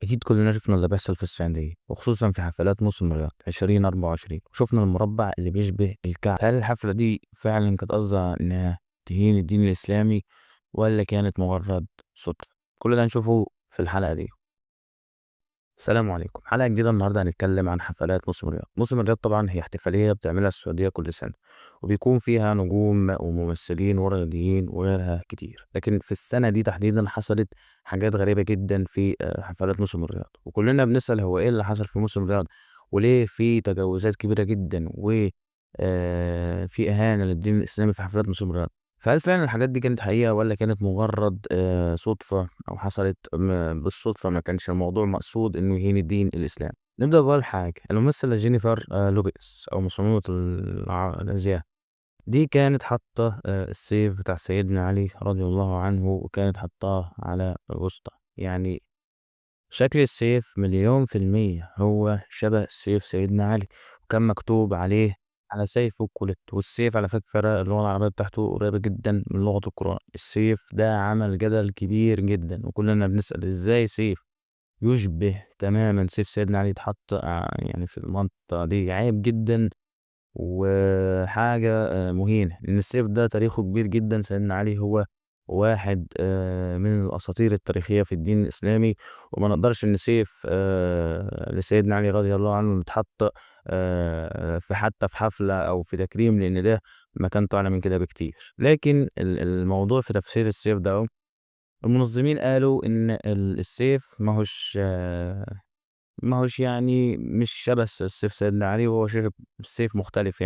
أكيد كلنا شفنا اللي بيحصل في السعودية، وخصوصا في حفلات موسم الرياض 2024، وشفنا المربع اللي بيشبه الكعبة. هل الحفلة دي فعلا كانت قصدها إنها تهين الدين الإسلامي ولا كانت مجرد صدفة؟ كل ده هنشوفه في الحلقة دي. السلام عليكم. حلقة جديدة النهاردة هنتكلم عن حفلات موسم الرياض. موسم الرياض طبعا هي احتفالية بتعملها السعودية كل سنة، وبيكون فيها نجوم وممثلين ورياضيين وغيرها كتير. لكن في السنة دي تحديدا حصلت حاجات غريبة جدا في حفلات موسم الرياض، وكلنا بنسأل هو ايه اللي حصل في موسم الرياض وليه في تجاوزات كبيرة جدا و في إهانة للدين الإسلامي في حفلات موسم الرياض. فهل فعلا الحاجات دي كانت حقيقة ولا كانت مجرد صدفة أو حصلت بالصدفة، ما كانش الموضوع مقصود إنه يهين الدين الإسلامي؟ نبدأ بأول حاجة، الممثلة جينيفر لوبيز أو مصممة الأزياء دي كانت حاطة السيف بتاع سيدنا علي رضي الله عنه، وكانت حاطاه على وسطها. يعني شكل السيف 1,000,000% هو شبه سيف سيدنا علي، وكان مكتوب عليه على سيفه كولت. والسيف على فكرة اللغة العربية بتاعته قريبة جدا من لغة القرآن. السيف ده عمل جدل كبير جدا، وكلنا بنسأل ازاي سيف يشبه تماما سيف سيدنا علي يتحط في المنطقة دي. عيب جدا وحاجة مهينة، لأن السيف ده تاريخه كبير جدا. سيدنا علي هو واحد من الأساطير التاريخية في الدين الإسلامي، وما نقدرش إن سيف لسيدنا علي رضي الله عنه يتحط حتى في حفلة أو في تكريم، لأن ده مكانته أعلى من كده بكتير. لكن الموضوع في تفسير السيف ده، المنظمين قالوا إن السيف ماهوش مش شبه السيف سيدنا علي، وهو شايف السيف مختلف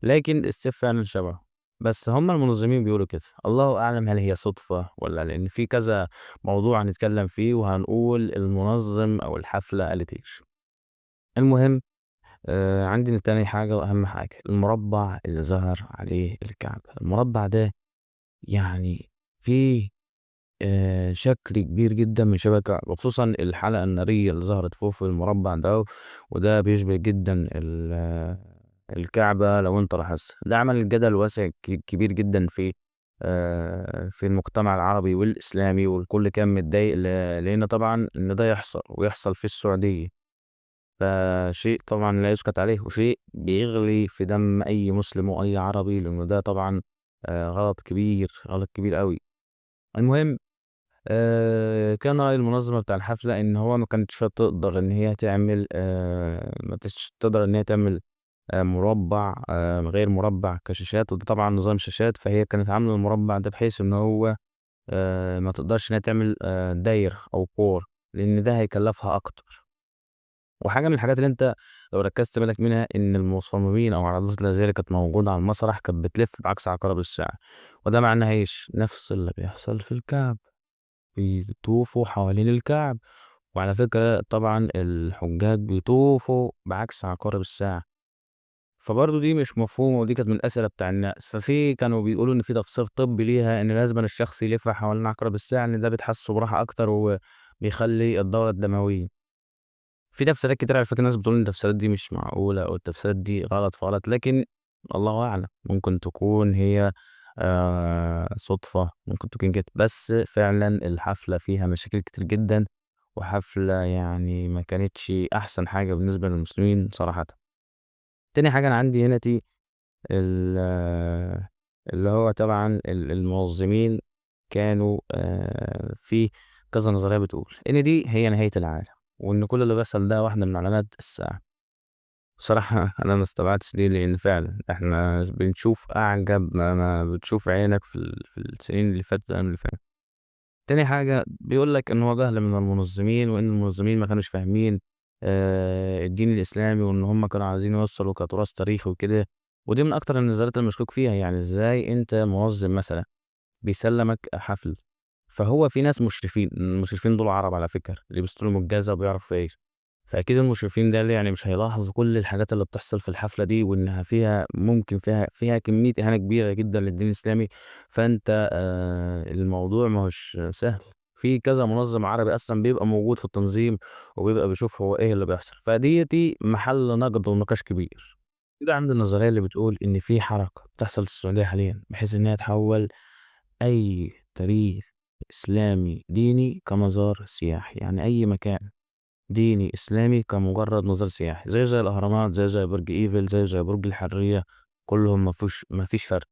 لكن السيف فعلا شبهه، بس هم المنظمين بيقولوا كده. الله أعلم هل هي صدفة ولا، لأن في كذا موضوع هنتكلم فيه وهنقول المنظم أو الحفلة قالت إيش. المهم عندي تاني حاجة وأهم حاجة، المربع اللي ظهر عليه الكعبة. المربع ده فيه شكل كبير جدا من شبه الكعبة، وخصوصا الحلقة النارية اللي ظهرت فوق في المربع ده، وده بيشبه جدا الكعبة لو انت لاحظت. ده عمل جدل واسع كبير جدا في المجتمع العربي والإسلامي، والكل كان متضايق لأن طبعا إن ده يحصل ويحصل في السعودية، فشيء طبعا لا يسكت عليه، وشيء بيغلي في دم أي مسلم وأي عربي، لأنه ده طبعا غلط كبير، غلط كبير قوي. المهم كان رأي المنظمة بتاع الحفلة إن هو ما كانتش تقدر إن هي تعمل، ما كانتش تقدر إن هي تعمل، مربع، غير مربع كشاشات، وده طبعا نظام شاشات، فهي كانت عاملة المربع ده بحيث إن هو، ما تقدرش إن هي تعمل، دايرة أو كور، لأن ده هيكلفها أكتر. وحاجة من الحاجات اللي أنت لو ركزت بالك منها إن المصممين أو عراضات الأزياء اللي كانت موجودة على المسرح كانت بتلف بعكس عقارب الساعة، وده معناه إيش؟ نفس اللي بيحصل في الكعب، بيطوفوا حوالين الكعب. وعلى فكرة طبعا الحجاج بيطوفوا بعكس عقارب الساعة، فبرضه دي مش مفهومة، ودي كانت من الأسئلة بتاع الناس. ففي كانوا بيقولوا إن في تفسير طبي ليها، إن لازم الشخص يلف حوالين عقارب الساعة، إن ده بتحسه براحة أكتر وبيخلي الدورة الدموية. في تفسيرات كتير على فكرة، الناس بتقول إن التفسيرات دي مش معقولة أو التفسيرات دي غلط في غلط، لكن الله أعلم، ممكن تكون هي، صدفة، ممكن تكون كده. بس فعلا الحفلة فيها مشاكل كتير جدا، وحفلة ما كانتش أحسن حاجة بالنسبة للمسلمين صراحة. تاني حاجة أنا عندي هنا تي اللي هو طبعا المنظمين كانوا، في كذا نظرية بتقول إن دي هي نهاية العالم، وإن كل اللي بيحصل ده واحدة من علامات الساعة. بصراحة أنا ما استبعدتش دي، لأن فعلا إحنا بنشوف أعجب ما بتشوف عينك في السنين اللي فاتت والأيام اللي فاتت. تاني حاجة بيقول لك إن هو جهل من المنظمين، وإن المنظمين ما كانوش فاهمين، الدين الإسلامي، وإن هم كانوا عايزين يوصلوا كتراث تاريخي وكده. ودي من أكتر النظريات المشكوك فيها. إزاي أنت منظم مثلا بيسلمك حفل، فهو في ناس مشرفين، المشرفين دول عرب على فكرة، اللي بيستلموا الجازة وبيعرفوا إيش، فأكيد المشرفين ده اللي مش هيلاحظوا كل الحاجات اللي بتحصل في الحفلة دي، وإنها ممكن فيها كمية إهانة كبيرة جدا للدين الإسلامي. فأنت، الموضوع ما هوش سهل. في كذا منظم عربي أصلا بيبقى موجود في التنظيم وبيبقى بيشوف هو إيه اللي بيحصل، فدي محل نقد ونقاش كبير. كده عند النظرية اللي بتقول إن في حركة بتحصل في السعودية حاليا بحيث إنها تحول أي تاريخ إسلامي ديني كمزار سياحي، يعني أي مكان ديني إسلامي كمجرد مزار سياحي، زي الأهرامات، زي برج إيفل، زي برج الحرية، كلهم ما فيش فرق.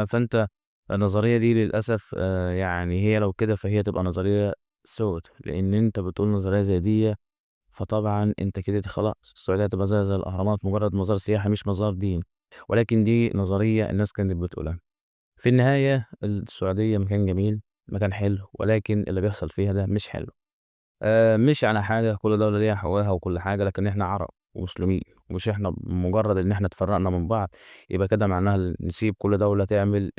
فأنت النظرية دي للأسف، يعني هي لو كده فهي تبقى نظرية سود، لأن أنت بتقول نظرية زي دي، فطبعا أنت كده خلاص السعودية تبقى زي الأهرامات، مجرد مزار سياحي مش مزار ديني. ولكن دي نظرية الناس كانت بتقولها. في النهاية السعودية مكان جميل، مكان حلو، ولكن اللي بيحصل فيها ده مش حلو. مش على حاجة، كل دولة ليها حقوقها وكل حاجة، لكن احنا عرب ومسلمين، ومش احنا مجرد ان احنا اتفرقنا من بعض يبقى كده معناها نسيب كل دولة تعمل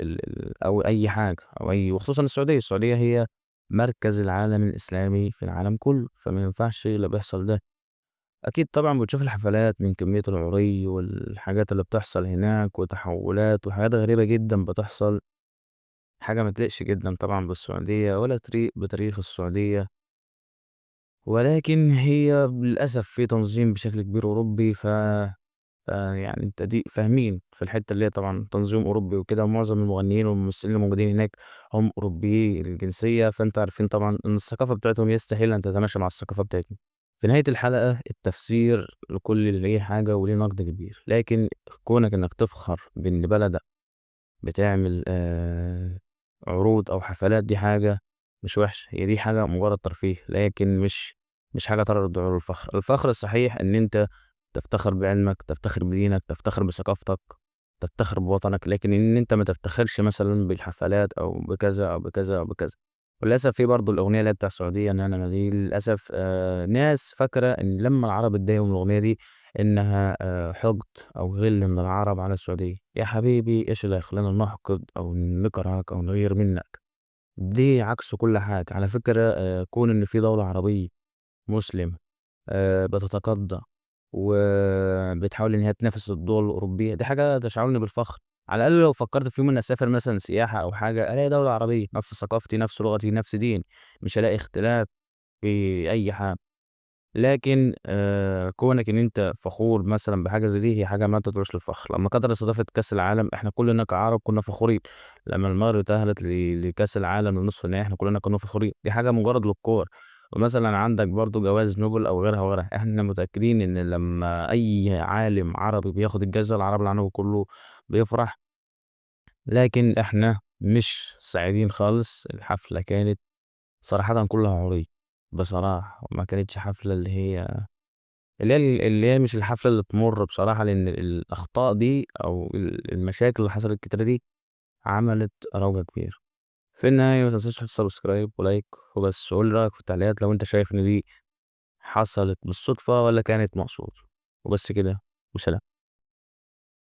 او اي حاجة او اي، وخصوصا السعودية. السعودية هي مركز العالم الإسلامي في العالم كله، فما ينفعش اللي بيحصل ده. أكيد طبعا بتشوف الحفلات من كمية العري والحاجات اللي بتحصل هناك وتحولات وحاجات غريبة جدا بتحصل، حاجة ما تليقش جدا طبعا بالسعودية ولا تليق بتاريخ السعودية. ولكن هي للأسف في تنظيم بشكل كبير أوروبي، ف يعني انت دي فاهمين في الحتة اللي هي طبعا تنظيم أوروبي وكده، ومعظم المغنيين والممثلين الموجودين هناك هم أوروبيي الجنسية، فانت عارفين طبعا إن الثقافة بتاعتهم يستحيل أن تتماشى مع الثقافة بتاعتنا. في نهاية الحلقة التفسير لكل اللي ليه حاجة وليه نقد كبير، لكن كونك إنك تفخر بإن بلدك بتعمل عروض أو حفلات، دي حاجة مش وحشة، هي دي حاجة مجرد ترفيه، لكن مش حاجة ترد على الفخر. الفخر الصحيح إن أنت تفتخر بعلمك، تفتخر بدينك، تفتخر بثقافتك، تفتخر بوطنك، لكن إن أنت ما تفتخرش مثلا بالحفلات أو بكذا أو بكذا أو بكذا. وللأسف في برضه الأغنية اللي هي بتاع السعودية إن أنا دي للأسف، ناس فاكرة إن لما العرب اتضايقوا من الأغنية دي إنها، حقد أو غل من العرب على السعودية. يا حبيبي إيش اللي هيخلينا نحقد أو نكرهك أو نغير منك؟ دي عكس كل حاجة. على فكرة، كون إن في دولة عربية مسلمة، بتتقدم وبتحاول إن هي تنافس الدول الأوروبية، دي حاجة تشعرني بالفخر. على الأقل لو فكرت في يوم إني أسافر مثلا سياحة أو حاجة، ألاقي دولة عربية نفس ثقافتي نفس لغتي نفس ديني، مش هلاقي اختلاف في أي حاجة. لكن، كونك إن أنت فخور مثلا بحاجة زي دي، هي حاجة ما تدعوش للفخر. لما قطر استضافت كأس العالم إحنا كلنا كعرب كنا فخورين، لما المغرب تأهلت لكأس العالم للنصف النهائي إحنا كلنا كنا فخورين، دي حاجة مجرد للكور. ومثلا عندك برضو جوائز نوبل أو غيرها وغيرها، إحنا متأكدين إن لما أي عالم عربي بياخد الجائزة العرب العالم كله بيفرح، لكن إحنا مش سعيدين خالص. الحفلة كانت صراحة كلها عري بصراحة، ما كانتش حفلة اللي هي مش الحفلة اللي تمر بصراحة، لأن الأخطاء دي أو المشاكل اللي حصلت كتير دي عملت روجة كبيرة. في النهاية ما تنساش تحط subscribe و like وبس، وقول لي رأيك في التعليقات لو أنت شايف إن دي حصلت بالصدفة ولا كانت مقصودة. وبس كده، وسلام.